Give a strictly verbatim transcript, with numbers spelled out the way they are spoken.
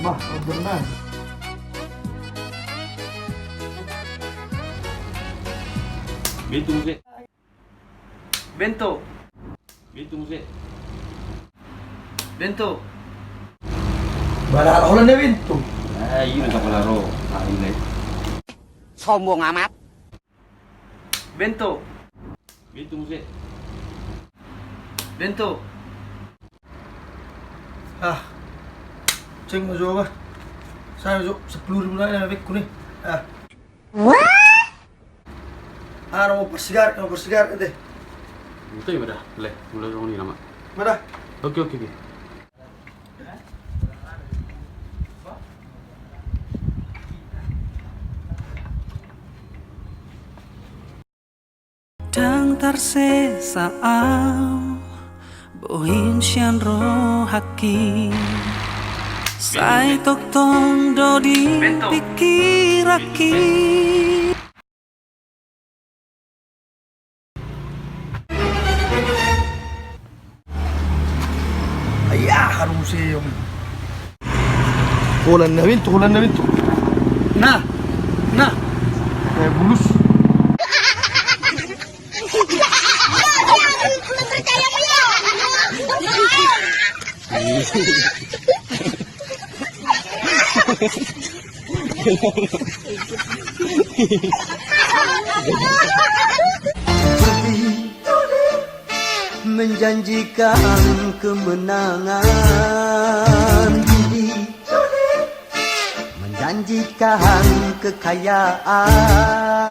Bah, order na. Bento muse. Bento. Bento muse. Bento. Bara holan na bento. Ah, iya, na sakola ro. Ah, iya. Sombong amat. Bento. Bento muse. Bento. Ah. Cek ma jo bah. Saya jo sepuluh ribu nai na bekku ni. Ah. Wah. Ah, na mau persigar, na mau persigar ete. Itu ya, udah, le, mulai ngomong ni nama. Udah. Oke, oke, oke. Ndang tarsesa au bohin sian rohangki, sai tongtong do di pikiranki. Ayah, harum seum. Holan na bento, holan na bento. Nah, nah. Eh, bulus. Menjanjikan kemenangan, menjanjikan kekayaan.